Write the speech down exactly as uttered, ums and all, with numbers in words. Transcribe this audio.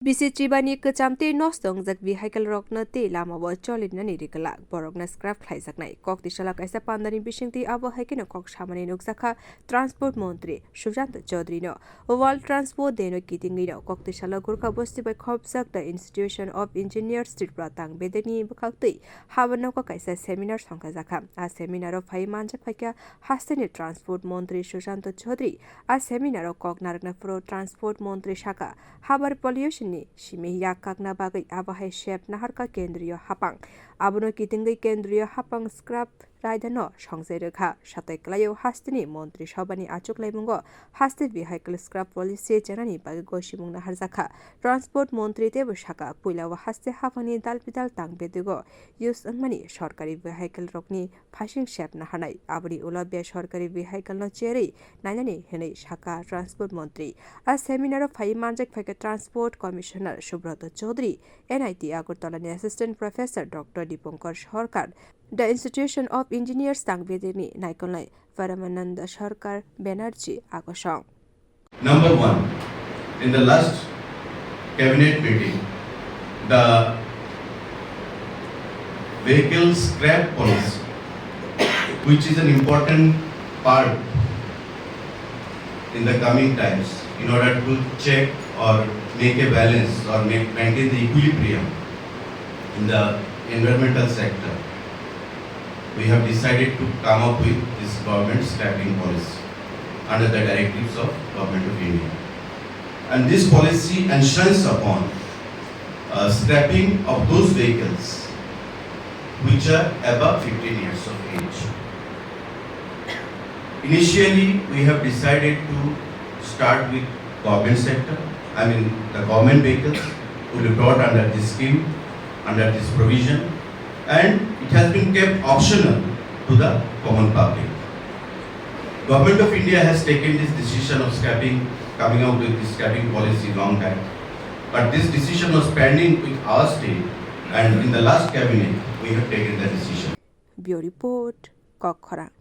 Bisi chibani kwcham tei nosto wngjak vehicle rokno tei lamao cholinani ri glak, borokno scrap khlaijaknai. Kok tisala kaisa pandani bisingtwi abo hai kheno kok samani nukjakha Transport Montri Sushant Chaudhary no. World Transport Day no kitingwi no kok tisala Gurkha bosti bai khopjak The Institution of Engineers Tripura tang bedekni bwkhaktwi haba nogo kaisa seminar songkhajakha. A seminar o phai manjak phaikha hasteni Transport Montri Sushant Chaudhary. A seminar o kok narwkna phuru Transport Montri sakha, habar pollution ni simi yak kakna bagwi abo hai sep naharkha kendriyo hapang. Abono kitingwi kendriyo hapang scrap raida no songjai rwkha. Satai kwlaio hasteni Montri Sabhani achuklaimungo haste vehicle scrap policy chenani bagwi gosimung naharjakha. Transport Montri teibo sakha, puila o haste haphangni dal bidal tang bedego use wngmani sorkari vehicle rokni phaising sep naharnai, aboni ulo besorkari vehicle no cherwi nainani hinwi sakha Transport Montri. A seminar o phai manjak phaikha Transport Commissioner Subroto Chaudhary, N I T Agartala ni Assistant Professor Doctor Dipankar Sarkar, The Institution of Engineers tang bedekni naikolnai Paramananda Sarkar Banerjee agosong. Number one, in the last cabinet meeting, the vehicle scrap policy, which is an important part in the coming times in order to check or make a balance or make, maintain the equilibrium in the environmental sector, we have decided to come up with this government scrapping policy under the directives of Government of India. And this policy ensures upon uh, scrapping of those vehicles which are above fifteen years of age. Initially, we have decided to start with government sector, I mean the government vehicles will be brought under this scheme, under this provision, and it has been kept optional to the common public. Government of India has taken this decision of scrapping, coming out with this scrapping policy long time. But this decision was pending with our state, and in the last cabinet, we have taken the decision. Bureau Report, Kokkhorang.